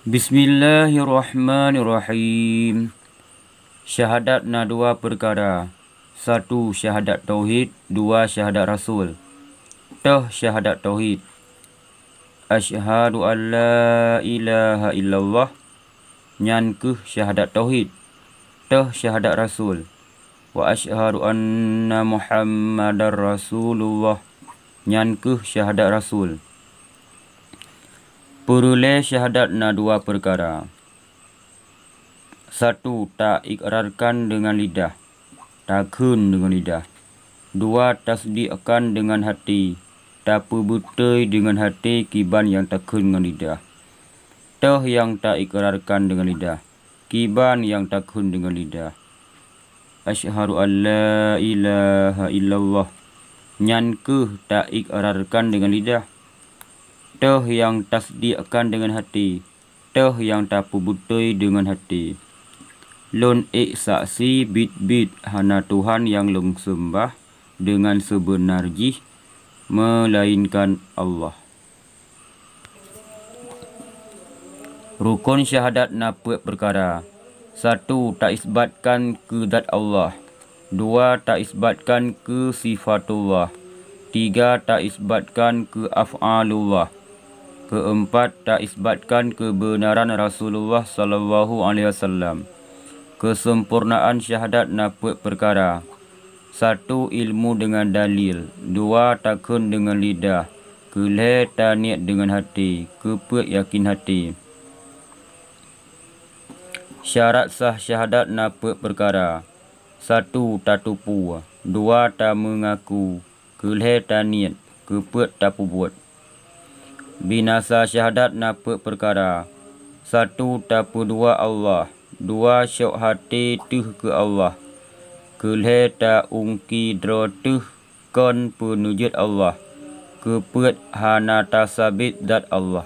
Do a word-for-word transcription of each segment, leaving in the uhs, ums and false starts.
Bismillahirrahmanirrahim. Syahadat na dua peukara. Satu syahadat tauhid, dua syahadat rasul. Toh syahadat tauhid. Asyhadu an la ilaha illallah, nyan kheueh syahadat tauhid. Toh syahadat rasul. Wa asyhadu anna Muhammadar Rasulullah, nyan kheueh syahadat rasul. Peureulée syahadat na dua peukara. Satu, taikrarkan deungon lidah, takheun deungon lidah. Dua, tasdiqkan deungon hati, tapeubeutôi deungon hati kiban nyang takheun ngon lidah. Toh nyang taikrarkan deungon lidah, kiban nyang takheun deungon lidah. Asyhadu an la ilaha illallah, nyan kheueh taikrarkan deungon lidah. Toh nyang tasdiqkan deungon hati, toh nyang tapeubeutôi deungon hati. Lôn ék saksi biet-biet hana Tuhan nyang lôn seumbah deungon seubeuna jih meulainkan Allah. Rukon syahadat na peuet peukara. Satu, taisbatkan keu zat Allah. Dua, taisbatkan keu sifatullah. Tiga, taisbatkan keu af'alullah. Keueumpat, taisbatkan keubeunaran Rasulullah sallallahu alaihi wasallam. Keuseumpurnaan syahadat na peuet peukara. Satu, ilmu deungon dalil. Dua, takheun deungon lidah. Keulhée, taniet deungon hati. Keupeuet, yakin hati. Syarat sah syahadat na peuet peukara. Satu, tatupue. Dua, tameungaku. Keulhée, taniet. Keupeuet, tapeubuet. Binasa syahadat na peuet peukara. Satu, tapeudua Allah. Dua, syok haté teuh keu Allah. Keulhée, taungki droe teuh kon peuneujeuet Allah. Keupeuet, hana tasabiet zat Allah.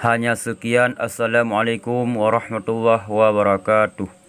Hanya seukian. Assalamualaikum warahmatullahi wabarakatuh.